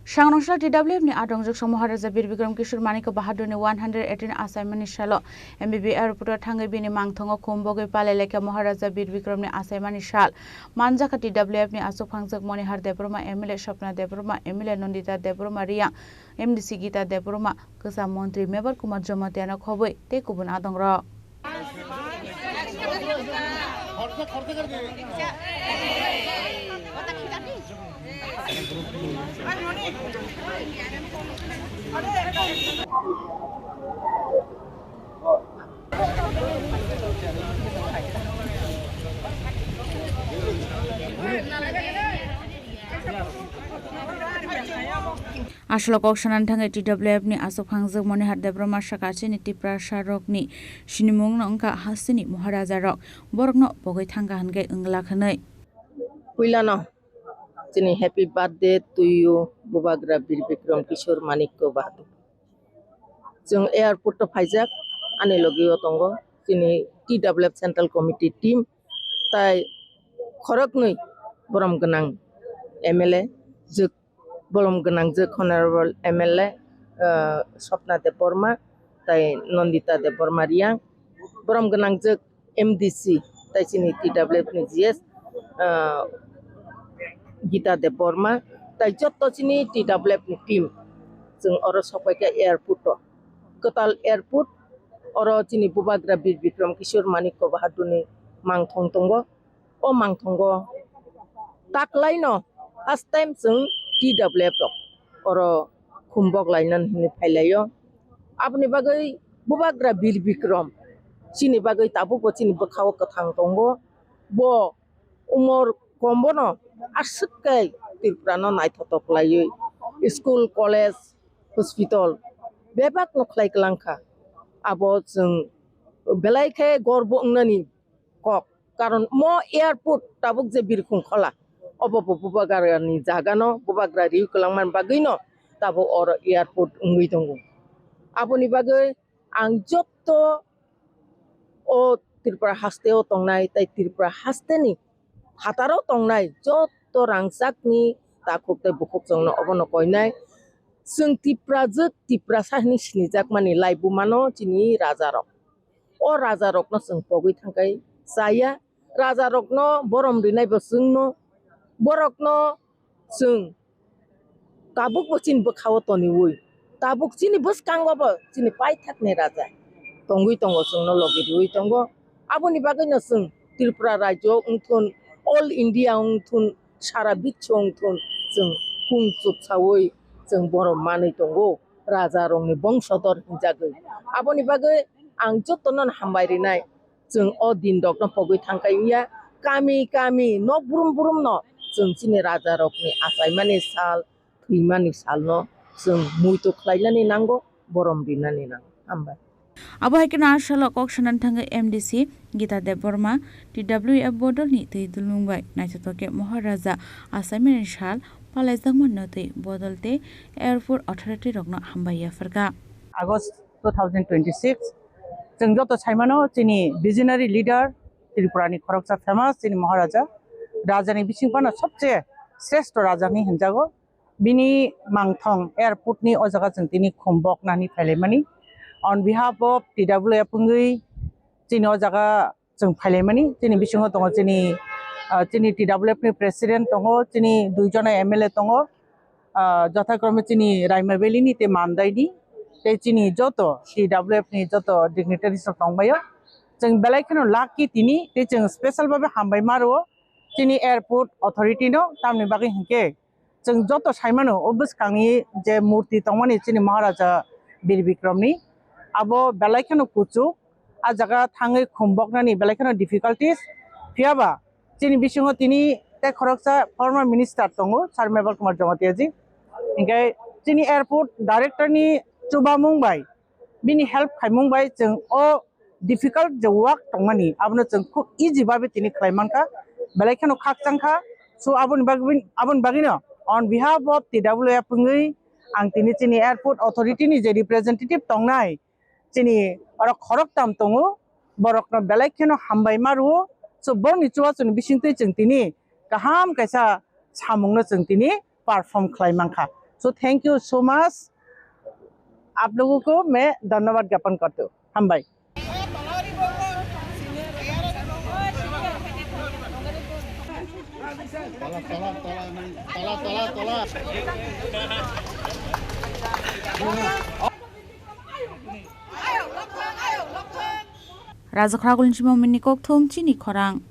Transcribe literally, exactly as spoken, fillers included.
Sangrongsa T W F ni adongjwk song Maharaja Bir Bikram Kishore Manikya Bahadurni one hundred eighteen achaimani salo M B B airport o thangwi bini mangthongo khum bogwi palai lekha Maharaja Bir Bikramni achaimani sal. Manjakha T W F ni aswk phangjak Monihar Debbarma M L A, Swapna Debbarma M L A, Nandita Debbarma Reang, M D C Gita Debbarma, kwcham montri Mebar Kumar Jamatia no khobwi tei kubun adongrok. Aswk kok sanani thangwi T W F ni aswk phangjak Monihar Debbarma sakha chini Tiprasa rokni sinimung no wngkha hasteni Maharaja rok, borok no pogwi thangkha hinkhe wngla khwnwi. Puila no chini happy birthday to you Bubagra Bir Bikram Kishore Manikya Bahadur. Chwng airport o phaijak, ani logi o tongo chini T W F Central Committee team, tai khoroknwi borom gwnang M L A, jwk borom gwnang jwk Honorable M L A, uh, Swapna Debbarma, tai Nandita Debbarma Reang, borom gwnang jwk M D C, tai chini T W F ni G S, ah, Gita Debbarma, tai joto chini T W F ni team. Chwng oro sokpaikha airport o. Kwtal airport, oro chini Bubagra Bir Bikram Kishore Manikya Bahadurni mangthong tongo. O mangthongo taklaino first time chwng T W F rok oro khumbok lainani hinwi phailaio. Aboni bagwi Bubagra Bir Bikram chini bagwi tabukbo chini bwkhao kwthang tongo. Bo umor kombono aswk khe Tripurano naithotok laiwi school, college, hospital bebakno khlai kwlangkha. Abo chwng belai khe gorbo wngnani kok. Karon mo airport tabuk je birkhung khola, obo bo Bubagrani jagano, Bubagra riwi kwlangmani bagwino tabuk oro airport wngwi tongo. Aboni bagwi ang jotto o Tripura hasteo tongnai tei Tripura hasteni phataro tongnai jotto rangchakni takhuk tei bukhuk chwngno obono koinai. Chwng Tiprajwk, Tiprasa hinwi sinijakmani laibumano chini rajarok. O rajarokno chwng pogwi thangkhai chaya. Rajarokno borom rinaibo chwngno. Borokno chwng tabukbo chini bwkhao toniwi, tabuk chini bwskangobo chini paithakni raja tongwi tongo, chwngno logi riwi tongo. Aboni bagwino chwng Tripura rajyo wngthun, all India wngthun, sara biswo wngthun, chwng kung chuksawi chwng borom manwi tongo, rajarokni bongsodor hinjagwi. Aboni bagwi ang jotono hambai rinai, chwng o din rokno pogwi thangkhai wngya, kami kami nok brum brumno chwng chini rajarokni achaimani sal, thwimani salno chwng muitu khlainani nango, borom rinani nango. Hambai. Abo hai kheno a salo kok sanani thangwi M D C Gita Debbarma T W F bodolni twi dulung bai naithotok khe Maharaja achaimani sal palaijakmano twi bodol tei airport authority rokno hambai yapharkha. August two thousand twenty-six, chwng joto saimano chini visionary leader, Tripurani khoroksa famous chini Maharaja, rajani bising phano sobse sreshto raja hinwi hinjago. Bini mangthong airport ni o jaga chwng tini khumbok nani phailaimani. On behalf of T W F wngwi chini o jaga chwng phailaimani. Chini bisingo tongo chini, ah, chini T W F ni president tongo, chini dui jona M L A tongo, ah, jothakrome chini Raima Valley ni tei Mandai ni tei chini joto T W F ni joto dignitaries rok tongbaio. Chwng belai kheno lucky tini tei chwng special babe hambai ma rwo chini airport authority no, tamni bagwi hinkhe chwng joto saimano o bwskangni je murti tongmani chini Maharaja Bir Bikramni, abo belai kheno kuchuk, a jaga thangwi khumboknani belai kheno difficulties. Phiyaba chini bisingo tini tei khoroksa former minister tongo, Sir Meval Kumar Jamatia ji. Hinkhe chini airport director ni chubamung bai, bini help khaimung bai chwng o difficult je work tongmani, abono chwng khub easy babe tini khlai mankha, belai kheno khakchang kha. So aboni bagwi, aboni bagwino on behalf of T W F wngwi ang tini chini airport authority ni je representative tongnai, chini oro khoroktam tongo, borokno belai kheno hambai ma rwo. So borokni chubachu ni bisingtwi chwng tini kaham kaisa samungno chwng tini perform khlai mankha. तो thank you so much, आप लोगों को मैं धन्यवाद ज्ञापन करती हूँ। हम भाई। Raja Khragul ni simo mini kokthum chini khorang.